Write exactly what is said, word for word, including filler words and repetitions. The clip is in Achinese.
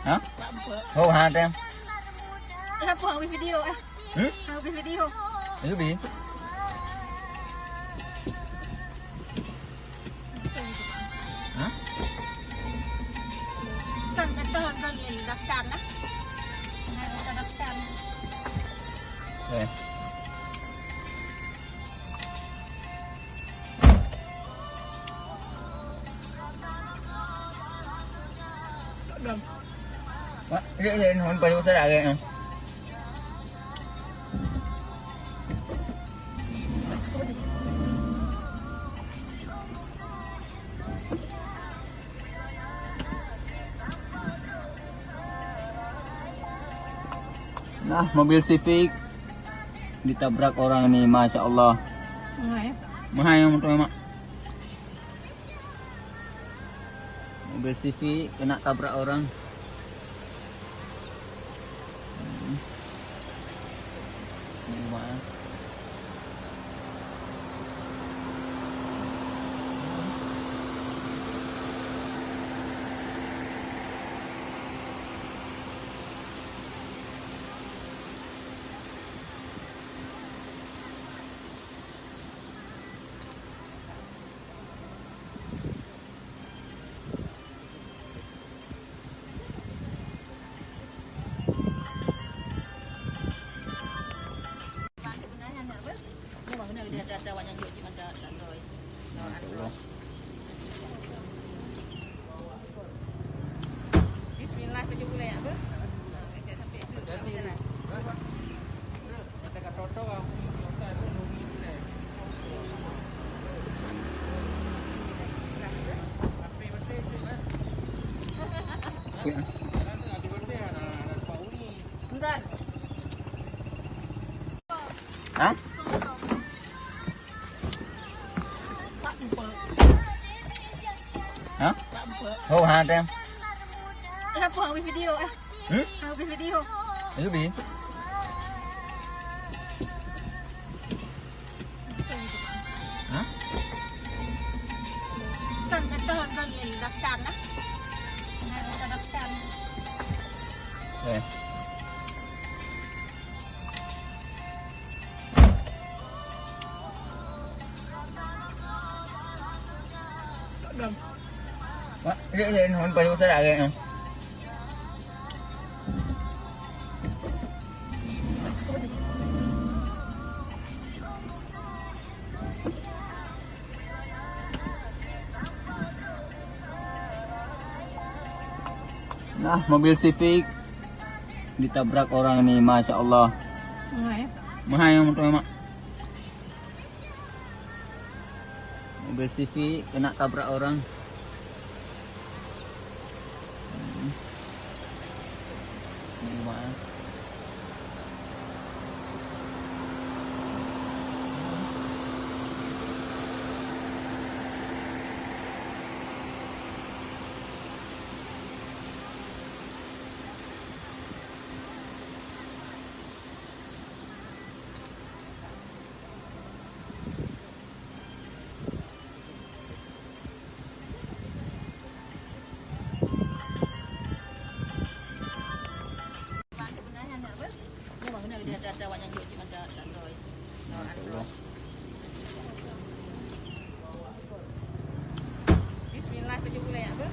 Ha? Ho, ha, teng. Kenapa habis video, eh? Hmm? Habis video. Habis? Ha? Kan kata kan ni daftar lah. Nah, kita daftar. Eh. Mak, lihat, lihat, hon payu saya lagi. Nah, mobil Civic ditabrak orang ni, Masya Allah. Mahal, ya? Mahal yang motor, Mak. Mobil Civic kena tabrak orang. Hmm. Ini, Mak. Bismillah, tujuh bulan apa? Ha? Ha? Oh, ha, teng. Kenapa habis video, eh? Hmm? Habis video. Habis? Ha? Kan kata kan ni daftar lah. Nah, kita daftar. Eh. Mak, lihat, lihat, hon payu saya lagi. Nah, mobil Civic ditabrak orang ni, Masya Allah. Mahal, ya? Mahal yang motor, Mak. Mobil Civic kena tabrak orang. Hmm. Ini, Mak. Bismillah, tujuh bulan apa?